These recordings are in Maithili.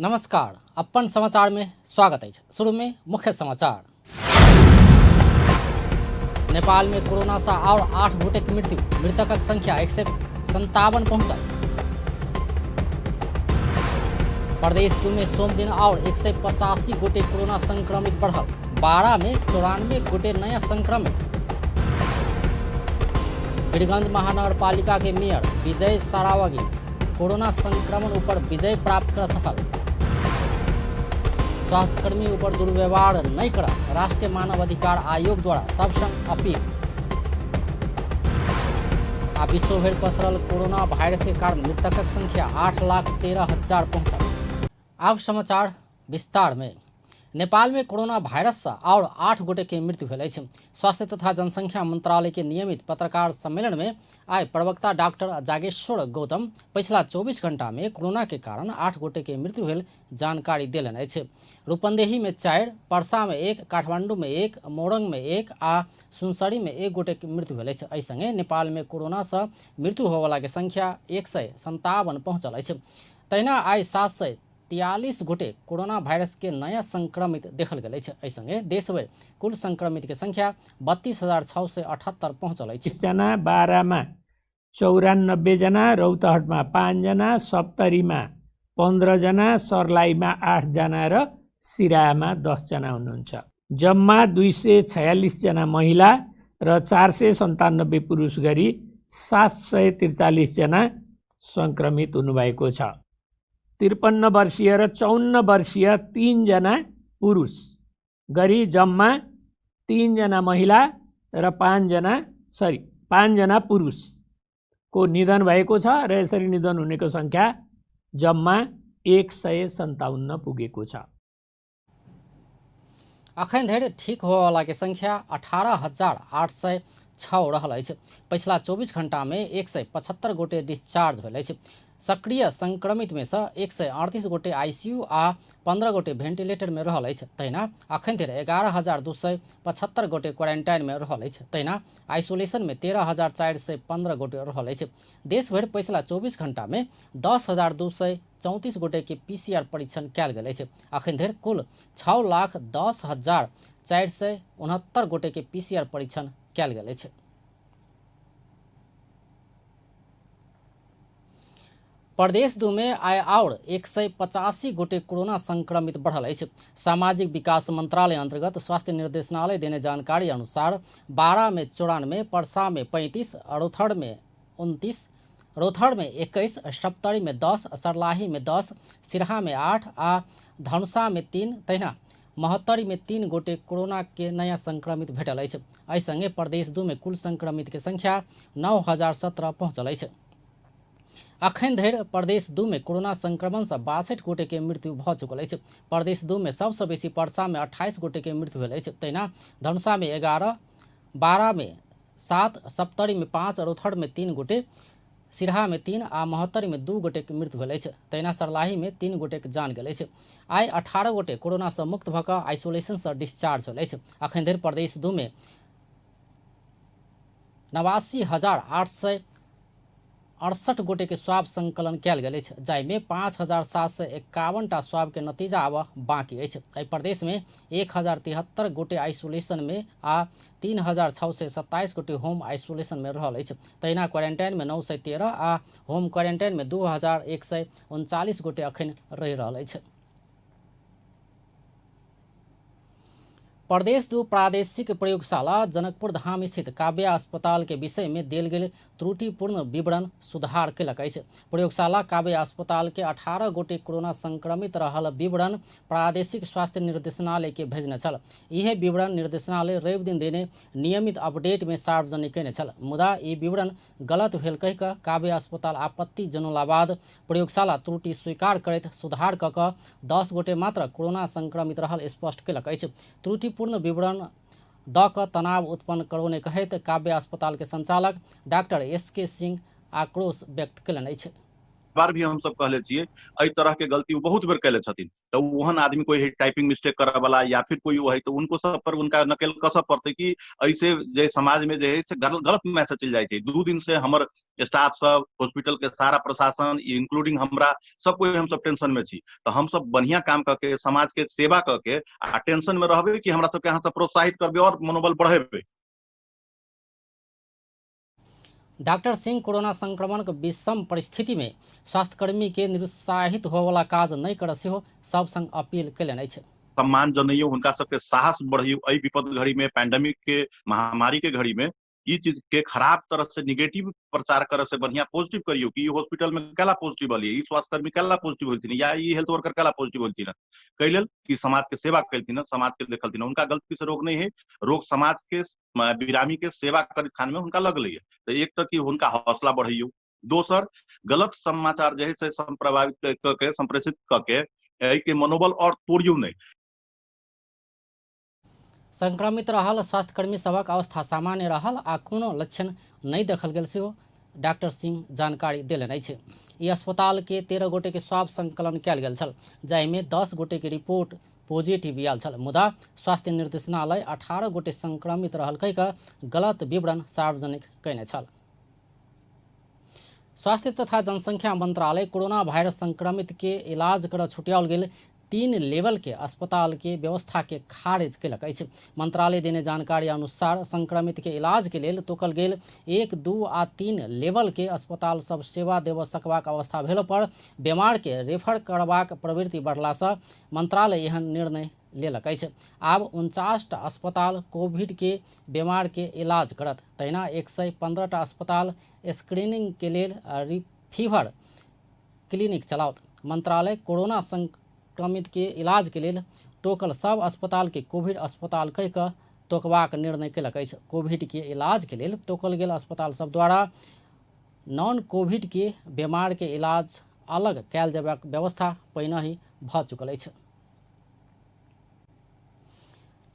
नमस्कार, अपन समाचार में स्वागत है। शुरू में मुख्य समाचार। नेपाल में कोरोना से और 8 गोटे की मृत्यु, मृतकक संख्या 157 पहुंचल। प्रदेश 2 में सोम दिन और 185 गोटे कोरोना संक्रमित बढ़ल, 12 में 94 गोटे नया संक्रमित। वीरगंज महानगरपालिका के मेयर विजय सरावगी कोरोना संक्रमण ऊपर विजय प्राप्त कर सफल। स्वास्थ्यकर्मी ऊपर दुर्व्यवहार नहीं कर राष्ट्रीय मानव अधिकार आयोग द्वारा सब संग अपील। आ विश्व भरि पसरल कोरोना वायरस के कारण मृतकक संख्या 8,13,000 पहुंचल। आब समाचार विस्तार में। नेपाल में कोरोना वायरस से और 8 गोटे के मृत्यु भेल अछि। स्वास्थ्य तथा जनसंख्या मंत्रालय के नियमित पत्रकार सम्मेलन में आइ प्रवक्ता डॉक्टर जागेश्वर गौतम पिछला 24 घंटा में कोरोना के कारण 8 गोटे के मृत्यु भेल जानकारी देलनि अछि। रूपन्देही में 4, परसा में 1, काठमांडू में 1, मोरंग में 1 आ सुनसरी में 1 गोटे के मृत्यु भेल अछि। एहि संगे नेपाल में कोरोना से मृत्यु होयवला के संख्या 157 पहुंचल अछि। तहिना आइ 743 गोटे कोरोना वायरस के नया संक्रमित देखल गेल अछि। एहि संगे देशभरि कुल संक्रमित के संख्या 32,678 पहुंचल अछि। जना, 12 मा 94 जना, रौतहटमा 5 जना, सप्तरीमा 15 जना, सर्लाहीमा 8 जना र सिराहामा 10 जना हुनुहुन्छ। जम्मा 246 जना महिला र 497 पुरुष गरी 743 जना संक्रमित हुनुभएको छ। 53 वर्षीय र 54 वर्षीय 3 जना पुरुष गरी जम्मा 3 जना महिला र 5 जना पुरुष को निधन भएको छ र यसरी निधन हुनेको संख्या जम्मा 157 पुगेको छ। अखन धरि ठीक होयवला के संख्या 18,806 रहल अछि। पिछला 24 घंटा में 175 गोटे डिस्चार्ज भेल अछि। सक्रिय संक्रमित में से 138 गोटे आईसीयू आ 15 गोटे वेंटिलेटर में रहल अछि। तहिना अखन धरि 11,275 गोटे क्वारेंटाइन में रहल अछि। तहिना आइसोलेशन में 13,415 गोटे रहल अछि। देशभरि पिछला 24 घंटा में 10,234 गोटे के पीसीआर परीक्षण कयल गेल अछि। अखन धरि कुल 6,10,469 गोटे के पीसीआर परीक्षण कयल गेल अछि। प्रदेश 2 में आइ और 185 गोटे कोरोना संक्रमित बढ़ल अछि। सामाजिक विकास मंत्रालय अंतर्गत स्वास्थ्य निर्देशनालय देने जानकारी अनुसार 12 में 94, परसा में 35, रौथड़ में 29, रौथड़ में 21, सप्तरी में 10, सर्लाही में 10, सिरहा में 8 आ धनुषा में 3, तहिना महोत्तरी में 3 गोटे कोरोना के नया संक्रमित भेटल अछि। एहि संगे प्रदेश 2 में कुल संक्रमित के संख्या 9,017 पहुँचल अछि। अखन धरि प्रदेश 2 में कोरोना संक्रमण से 62 गोटे के मृत्यु भऽ चुकल अछि। प्रदेश 2 में सबसँ बेसी परसा में 28 गोटे के मृत्यु भेल अछि। तहिना धनुषा में 11, 12 में 7, सप्तरी में 5, रौथड़ में 3 गोटे, सिरहा में 3 आ महोत्तरी में 2 गोटे के मृत्यु भेल अछि। तहिना सर्लाही में 3 गोटे के जान गेल अछि। आइ 18 गोटे कोरोना से मुक्त भऽ कऽ आइसोलेशन से डिस्चार्ज भेल अछि। अखन धरि प्रदेश 2 में 89,868 गोटे के स्वाब संकलन कयल गेल अछि, जाहिमे 5,751 टा स्वाब के नतीजा आब बाकी अछि। एहि प्रदेश में 1,073 गोटे आइसोलेशन में आ 3,627 गोटे होम आइसोलेशन में रहल अछि। तहिना क्वारेंटाइन में 913 आ होम क्वारेंटाइन में 2,139 गोटे अखन रहि रहल अछि। प्रदेश 2 प्रादेशिक प्रयोगशाला जनकपुर धाम स्थित काव्या अस्पताल के विषय में देल गेल त्रुटिपूर्ण विवरण सुधार कयलक अछि। प्रयोगशाला काव्या अस्पताल के 18 गोटे कोरोना संक्रमित रहल विवरण प्रादेशिक स्वास्थ्य निर्देशनालय के भेजने छल। इहे विवरण निर्देशनालय रवि दिन देने नियमित अपडेट में सार्वजनिक कयने छल। मुदा ई विवरण गलत भेल कहि कऽ काव्या अस्पताल आपत्ति जनौला बाद प्रयोगशाला त्रुटि स्वीकार करैत सुधार कऽ कऽ 10 गोटे मात्र कोरोना संक्रमित रहल स्पष्ट कयलक अछि। त्रुटिपूर्ण विवरण द कऽ तनाव उत्पन्न करौने कहैत काव्य अस्पताल के संचालक डॉक्टर एस के सिंह आक्रोश व्यक्त कयलनि अछि। बार भी हमसब कहले छियै, एहि तरह के गलती ओ बहुत बेर कैले छथिन। तऽ ओहन आदमी कोई है टाइपिंग मिस्टेक करऽ वाला या फिर कोई ओ है, तऽ उनको सब पर उनका नकेल कसऽ पड़तै कि ऐसे जे समाज में जे है से गलत मैसेज चलि जाइ छै। 2 दिन से हमर स्टाफ सब, हॉस्पिटल के सारा प्रशासन इंक्लूडिंग हमरा सब कोई हमसब टेंशन में छी। तऽ हमसब बढ़िया काम कऽ के समाज के सेवा कऽ के आ टेंशन में रहबै कि हमरा सबके अहाँ सब प्रोत्साहित करबै और मनोबल बढ़ेबै। डॉक्टर सिंह कोरोना संक्रमण के विषम परिस्थिति में स्वास्थ्यकर्मी के निरुत्साहित होवला काज नहि करऽ सेहो सब संग अपील कयलनि अछि। सम्मान जनैयौ, हुनका सबके साहस बढ़ैयौ एहि विपद घड़ी में, पैंडेमिक के महामारी के घड़ी में ई चीज के खराब तरह से निगेटिव प्रचार करे से बढ़िया पॉजिटिव करियो कि ई हॉस्पिटल में केला पॉजिटिव अलियै, ई स्वास्थ्यकर्मी केला पॉजिटिव होलथिन या ई हेल्थ वर्कर केला पॉजिटिव होलथिन, कै लेल कि समाज के सेवा केलथिन, समाज के देखलथिन। उनका गलती से रोग नहीं है, रोग समाज के बिरामी के सेवा करे खान में हुनका लगलै है। तऽ एक तऽ कि हुनका हौसला बढ़ैयौ, दोसर गलत समाचार जे है से प्रभावित कऽ के संप्रेषित कऽ के एहि के मनोबल और तोड़ियौ नहि। संक्रमित रहल स्वास्थ्यकर्मी सभक अवस्था सामान्य रहल आ कोनो लक्षण नहि देखल गेल सेहो डॉक्टर सिंह जानकारी देलनि अछि। ई अस्पताल के 13 गोटे के स्वाब संकलन कयल गेल छल, जाहिमे 10 गोटे के रिपोर्ट पॉजिटिव आयल छल, मुदा स्वास्थ्य निर्देशनालय 18 गोटे संक्रमित रहल कहि कऽ गलत विवरण सार्वजनिक कयने छल। स्वास्थ्य तथा जनसंख्या मंत्रालय कोरोना वायरस संक्रमित के इलाज कर छुटियाओल गेल 3 लेवल के अस्पताल के व्यवस्था के खारिज कयलक अछि। मंत्रालय देने जानकारी अनुसार संक्रमित के इलाज के लेल तोकल गेल 1, 2 आ 3 लेवल के अस्पताल सब सेवा देबऽ सकबाक अवस्था भेलो पर बीमार के रेफर करबाक प्रवृत्ति बढ़लासँ मंत्रालय एहन निर्णय लेलक अछि। आब 49 टा अस्पताल कोविड के बीमार के इलाज करत, तहिना 115 टा अस्पताल स्क्रीनिंग के लेल फीवर क्लिनिक चलाओत। मंत्रालय कोरोना संक्रमित के इलाज के लेल तोकल सब अस्पताल के कोविड अस्पताल कहि कऽ तोकबाक निर्णय कयलक अछि। कोविड के इलाज के लेल तोकल गेल अस्पताल सब द्वारा नॉन कोविड के बीमार के इलाज अलग कयल जेबाक व्यवस्था पहिने ही भऽ चुकल अछि।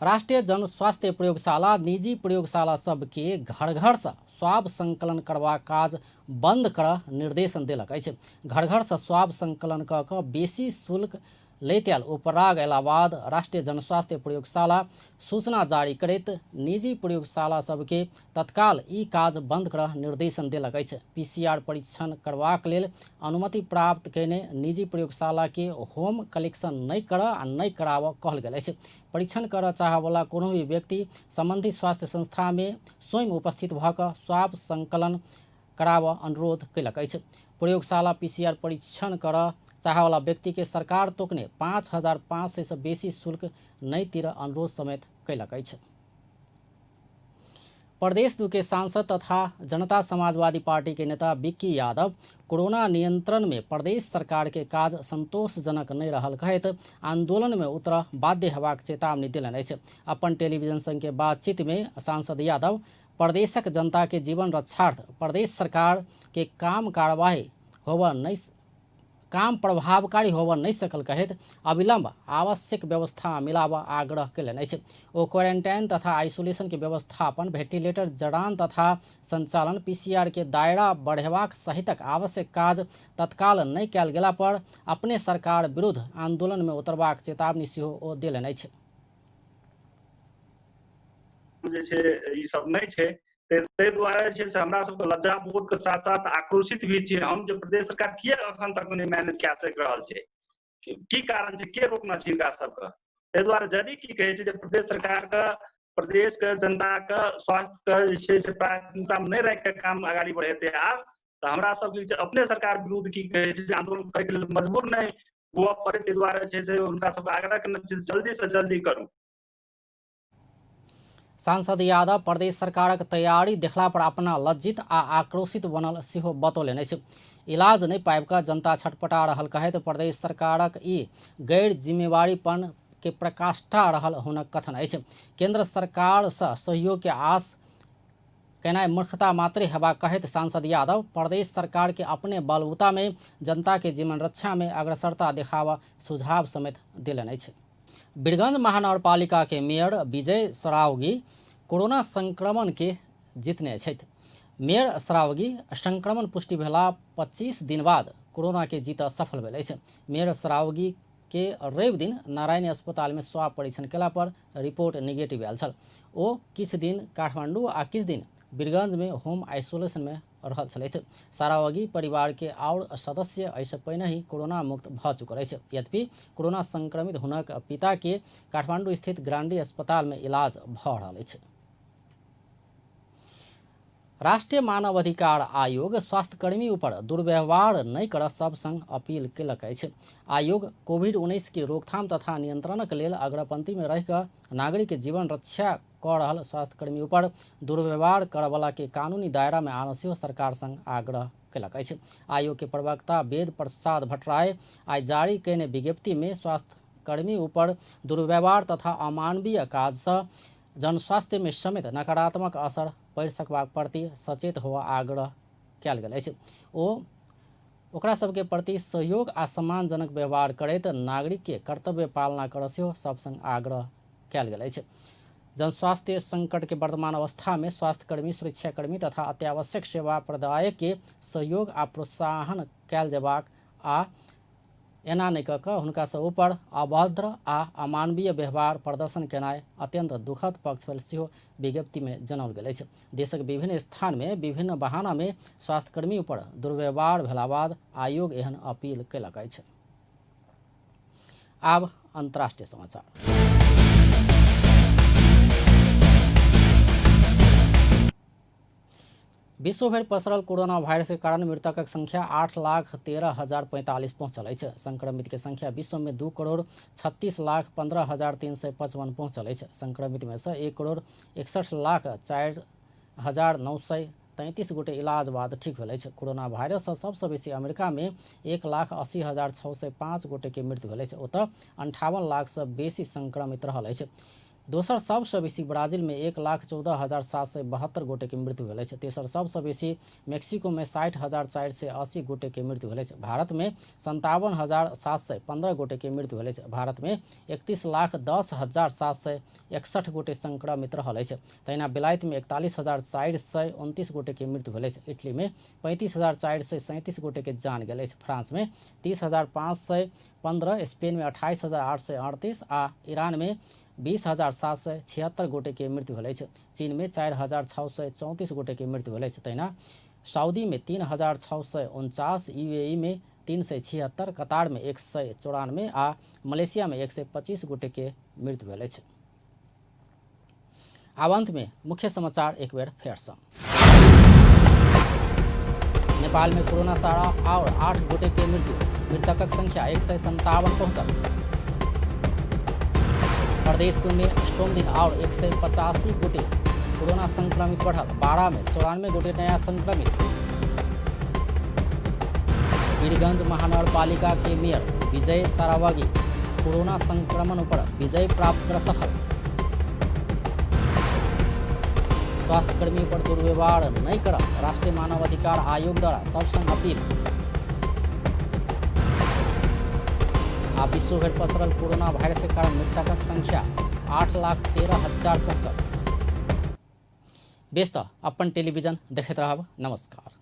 राष्ट्रीय जन स्वास्थ्य प्रयोगशाला निजी प्रयोगशाला सबके घर घर से स्वाब संकलन करबाक काज बंद करऽ निर्देशन देलक अछि। घर घर से स्वाब संकलन कऽ कऽ बेसी शुल्क लैत आयल उपराग अयला बाद राष्ट्रीय जन स्वास्थ्य प्रयोगशाला सूचना जारी करैत निजी प्रयोगशाला सबके तत्काल ई काज बंद करऽ निर्देशन देलक अछि। पीसीआर परीक्षण करबाक लेल अनुमति प्राप्त कयने निजी प्रयोगशाला के होम कलेक्शन नहि करऽ आ नहि कराबऽ कहल गेल अछि। परीक्षण करऽ चाहऽवला कोनो भी व्यक्ति संबंधित स्वास्थ्य संस्था में स्वयं उपस्थित भऽ कऽ स्वाब संकलन कराबऽ अनुरोध कयलक अछि। प्रयोगशाला पीसीआर परीक्षण करऽ चाहऽवला व्यक्ति के सरकार तोकने 5500 से बेसी शुल्क नहि तीरऽ अनुरोध समेत कयलक अछि। प्रदेश 2 के सांसद तथा जनता समाजवादी पार्टी के नेता विक्की यादव कोरोना नियंत्रण में प्रदेश सरकार के काज संतोषजनक नहीं रहल कहैत आंदोलन में उतरऽ बाध्य हेबाक चेतावनी देलनि अछि। अपन टेलीविजन संग के बातचीत में सांसद यादव प्रदेशक जनता के जीवन रक्षार्थ प्रदेश सरकार के काम कार्यवाही होबऽ नहीं काम प्रभावकारी होबऽ नहि सकल कहैत अविलंब आवश्यक व्यवस्था मिलाबऽ आग्रह कयलनि अछि। ओ क्वारेंटाइन तथा आइसोलेशन के व्यवस्थापन, वेंटिलेटर जड़ान तथा संचालन, पीसीआर के दायरा बढ़ेबाक सहितक आवश्यक काज तत्काल नहि कयल गेला पर अपने सरकार विरुद्ध आंदोलन में उतरबाक चेतावनी सेहो ओ देलनि अछि। जे छै ई सब नहि छै, ताहि दुआरे जे छै से हमरा सबके लज्जा बोध के साथ साथ आक्रोशित भी छी हम जे प्रदेश सरकार किए अखन तक नहि मैनेज कए सकि रहल छै, की कारण छै, के रोकना छै हिनका सबके। ताहि दुआरे यदि की कहै छै जे प्रदेश सरकारके प्रदेशके जनताके स्वास्थ्यके जे छै से प्राथमिकतामे नहि राखि कऽ काम अगाडि बढ़ेतै आब, तऽ हमरा सबके जे अपने सरकार विरुद्ध की कहै छै जे आन्दोलन करैके लेल मजबूर नहि हुअ पड़ै। ताहि दुआरे जे छै से हुनका सबके आग्रह केने छै जल्दी से जल्दी करू। सांसद यादव प्रदेश सरकारक तैयारी देखला पर अपना लज्जित आ आक्रोशित बनल सेहो बतौलनि अछि। इलाज नहि पाबि कऽ जनता छटपटा रहल कहैत प्रदेश सरकारक ई गैर जिम्मेवारीपन के प्रकाष्ठा रहल हुनक कथन अछि। केंद्र सरकार सँ सहयोग के आस केनाइ मूर्खता मात्रे हेबाक कहैत सांसद यादव प्रदेश सरकार के अपने बलबूता में जनता के जीवन रक्षा में अग्रसरता देखाबऽ सुझाव समेत देलनि अछि। बीरगंज महानगरपालिका के मेयर विजय सरावगी कोरोना संक्रमण के जीतने छथि। मेयर सरावगी संक्रमण पुष्टि भेला 25 दिन बाद कोरोना के जीत सफल भेल अछि। मेयर सरावगी के रवि दिन नारायणी अस्पताल में स्वाब परीक्षण केला पर रिपोर्ट निगेटिव आयल छल। ओ किछु दिन काठमांडू आ किछु दिन वीरगंज में होम आइसोलेशन में रहल छलथि। सारावगी परिवार के आओर सदस्य एहिसँ पहिने ही कोरोना मुक्त भऽ चुकल अछि। यद्यपि कोरोना संक्रमित हुनक पिता के काठमांडू स्थित ग्रांडी अस्पताल में इलाज भऽ रहल अछि। राष्ट्रीय मानवाधिकार आयोग स्वास्थ्यकर्मी ऊपर दुर्व्यवहार नहि करऽ सब संग अपील केलक अछि। आयोग कोविड-19 के रोकथाम तथा नियंत्रणक लेल अग्रपंक्ति में रहि कऽ नागरिक जीवन रक्षा कऽ रहल स्वास्थ्यकर्मी ऊपर दुर्व्यवहार करऽवला के कानूनी दायरा में आनऽ सेहो सरकार संग आग्रह केलक अछि। आयोग के प्रवक्ता वेद प्रसाद भट्टराय आइ जारी कयने विज्ञप्ति में स्वास्थ्यकर्मी ऊपर दुर्व्यवहार तथा अमानवीय काजसँ जनस्वास्थ्य में समेत नकारात्मक असर पड़ि सकबाक प्रति सचेत होअ आग्रह कयल गेल अछि। ओ ओकरा सबके प्रति सहयोग आ सम्मानजनक व्यवहार करैत नागरिक के कर्तव्य पालना करऽ सेहो सब संग आग्रह कयल गेल अछि। जनस्वास्थ्य संकट के वर्तमान अवस्था में स्वास्थ्यकर्मी, सुरक्षाकर्मी तथा अत्यावश्यक सेवा प्रदायक के सहयोग आ प्रोत्साहन कयल जेबाक आ एना नहि कऽ कऽ हुनकासँ ऊपर अभद्र आ अमानवीय व्यवहार प्रदर्शन केनाइ अत्यंत दुखद पक्ष भेल सेहो विज्ञप्तिमे जनाओल गेल अछि। देशक विभिन्न स्थानमे विभिन्न बहानामे स्वास्थ्यकर्मी ऊपर दुर्व्यवहार भेला बाद आयोग एहन अपील कयलक अछि। आब अंतर्राष्ट्रीय समाचार। विश्वभरि पसरल कोरोना वायरस के कारण मृतकक संख्या 8,13,045 पहुंचल अछि। संक्रमित के संख्या विश्व में 2,36,15,355 पहुंचल अछि। संक्रमित में से 1,61,04,933 गोटे इलाज बाद ठीक भेल अछि। कोरोना वायरस सँ सबसँ बेसी अमेरिका में 1,80,605 गोटे के मृत्यु भेल अछि। ओतऽ 58 लाख सँ बेसी संक्रमित रहल अछि। दोसर सबसँ बेसी ब्राजीलमे 1,14,772 गोटेके मृत्यु भेल अछि। तेसर सबसँ बेसी मेक्सिकोमे 60,480 गोटेके मृत्यु भेल अछि। भारतमे 57,715 गोटेके मृत्यु भेल अछि। भारतमे 31,10,761 गोटे संक्रमित रहल अछि। तहिना बेलायतमे 41,429 गोटेके मृत्यु भेल अछि। इटलीमे 35,437 गोटेके जान गेल अछि। फ्रांसमे 30,515, स्पेनमे 28,838 आ ईरानमे 20,776 गोटेके मृत्यु भेल अछि। चीनमे 4,634 गोटेके मृत्यु भेल अछि। तहिना सऊदीमे 3,649, यूएईमे 376, कतारमे 194 आ मलेशियामे 125 गोटेके मृत्यु भेल अछि। आब अंतमे मुख्य समाचार एक बेर फेरसँ। नेपाल में कोरोना सारा और 8 गोटे के मृत्यु, मृतकक संख्या 157 पहुंचल। प्रदेश दू में सोम दिन और 185 गोटे कोरोना संक्रमित बढ़ल, 12 में 94 गोटे नया संक्रमित। वीरगंज महानगरपालिका के मेयर विजय सरावगी कोरोना संक्रमण पर विजय प्राप्त कर सफल। स्वास्थ्यकर्मी पर दुर्व्यवहार नहीं कर राष्ट्रीय मानवाधिकार आयोग द्वारा सब संग अपील। आ विश्वभर पसरल कोरोना वायरस के कारण मृतकक संख्या 8,13,000 पहुंचल। बेस तऽ अपन टेलीविजन देखैत रहब। नमस्कार।